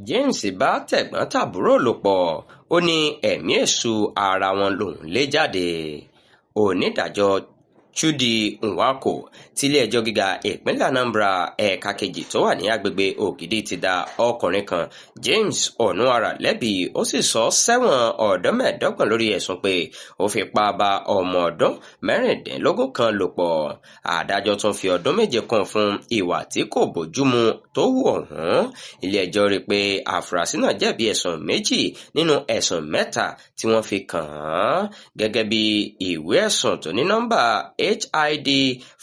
James bá tẹ̀gbọ́n-tàbúrò lò pọ̀, ó ní ẹ̀mí èṣù ara wọn lòún lé jáde. Onídàájọ́ Chudi Nwankwo tilé-ẹjọ́ gíga ìpínlẹ̀ Anambra ẹ̀ka kejì tó wà ní agbègbè Ogidi ti dá ọkùnrin kan, James Onuara, lẹ́bi, ó sì sọ ọ́ sẹ́wọ̀n ọdún 25 lórí ẹ̀sùn pé ó fipá bá ọmọ ọdún 16 kan lò pọ̀. Adájọ́ tún fi ọdún 7 kún un fún ìwà tí kò bójúmu tó hù ọ̀hún. Ilé-ẹjọ́ rí i pé àfúrásì náà jẹ̀bi ẹ̀sùn 2 nínú ẹ̀sùn 3 tí wọ́n fi kàn án, gẹ́gẹ́ bí ìwé ẹ̀sùn tó ní nọ́mbà HID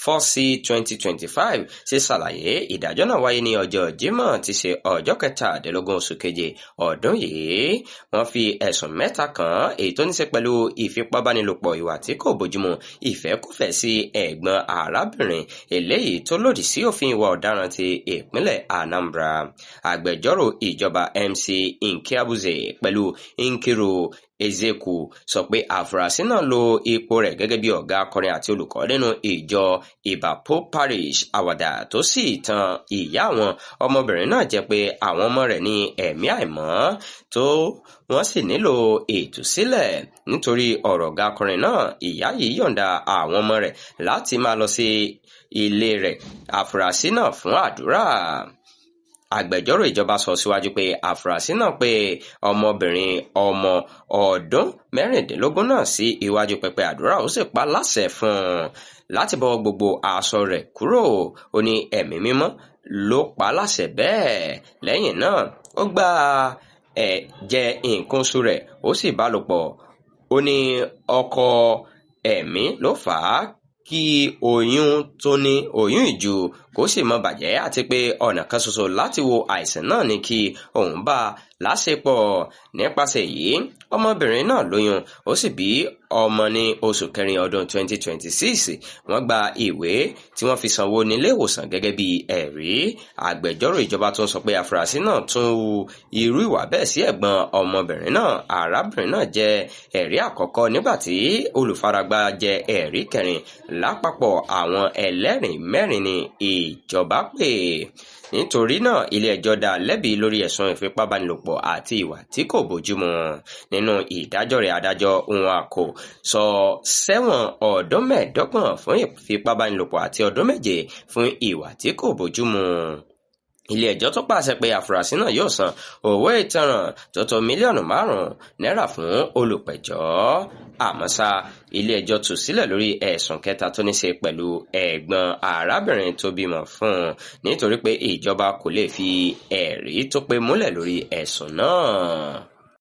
4C 2025 ṣe ṣàlàyé. Ìdájọ́ náà wáyé ní ọjọ́ Jímọ̀ tí ṣe ọjọ́ 17 oṣù keje ọdún yìí. Wọ́n fi ẹ̀sùn 3 kàn án, èyí tó ní ṣe pẹ̀lú ìfipábánilòpọ̀, ìwà tí kò bójúmu, ìfẹ́kúfẹ̀ẹ́ sí ẹ̀gbọ́n arábìnrin, eléyìí tó lòdì sí òfin ìwà ọ̀daràn ti ìpínlẹ̀ Anambra. Agbẹjọ́rò ìjọba MC Nkeabuze pẹ̀lú Nkiru Ezeku sọ pé àfúrásì náà lo ipò rẹ̀ gẹ́gẹ́ bí ọ̀gá akọrin àti olùkọ́ nínú ìjọ Ìbàpò Parish Àwàdà, tó sì tan ìyá àwọn ọmọbìnrin náà jẹ pé àwọn ọmọ rẹ̀ ní ẹ̀mí àìmọ́ tó wọ́n sì nílò ìtúsílẹ̀. Nítorí ọ̀rọ̀ ọ̀gá akọrin náà, ìyá yìí yọ̀ǹda àwọn ọmọ rẹ̀ láti máa lọ sí ilé rẹ̀ àfúrásì náà fún àdúrà. Agbẹjọ́rò ìjọba sọ síwájú pé àfúrásì náà pé ọmọbìnrin ọmọ ọdún 16 náà sí iwájú pẹpẹ àdúrà, ó sì pa láṣẹ fún un láti bọ́ gbogbo aṣọ rẹ̀ kúrò. Ó ní ẹ̀mí mímọ́ ló pa á láṣẹ bẹ́ẹ̀. Lẹ́yìn náà, ó gbá ẹ̀jẹ̀ nǹkan oṣù rẹ̀, ó sì bá lò pọ̀. Ó ní ọkọ ẹ̀mí ló fà á kí oyún tó ní oyún ìju kó sì má bàjẹ́, àti pé ọ̀nà kan ṣoṣo láti wo àìsàn náà ni kí òun bá a láṣepọ̀. Nípasẹ̀ èyí, ọmọbìnrin náà lóyún, ó sì bí ọmọ ní oṣù kẹrin ọdún 2026. Wọ́n gba ìwé tí wọ́n fi sanwó nílé ìwòsàn gẹ́gẹ́ bí ẹ̀rí. Agbẹjọ́rò ìjọba tún sọ pé àfúrásì náà tún hu irú ìwà bẹ́ẹ̀ sí ẹ̀gbọ́n ọmọbìnrin náà. Arábìnrin náà jẹ́ ẹ̀rí àkọ́kọ́, nígbà tí olùfaragbá jẹ́ ẹ̀rí kẹrin. Lápapọ̀, àwọn ẹlẹ́rìí 4 ní ìjọba pè. Nítorí náà, ilé-ẹjọ́ dá a lẹ́bi lórí ẹ̀sùn ìfipábánilòpọ̀ àti ìwà tí kò bójúmu. Nínú ìdájọ́ rẹ̀, adájọ́ Nwankwo sọ sẹ́wọ̀n ọdún 25 fún ìfipábánilòpọ̀ àti ọdún 7 fún ìwà tí kò bójúmu. Ilé-ẹjọ́ tún pàṣẹ pé àfúrásì náà yóò san owó ìtanràn tó tó mílíọ̀nù 5 náírà fún olùpẹ̀jọ́. Àmọ́ ṣá, ilé-ẹjọ́ tú sílẹ̀ lórí ẹ̀sùn kẹta tó ní ṣe pẹ̀lú ẹ̀gbọ́n arábìnrin tó bímọ fún un, nítorí pé ìjọba kò lè fi ẹ̀rí tó pé múlẹ̀ lórí ẹ̀sùn náà.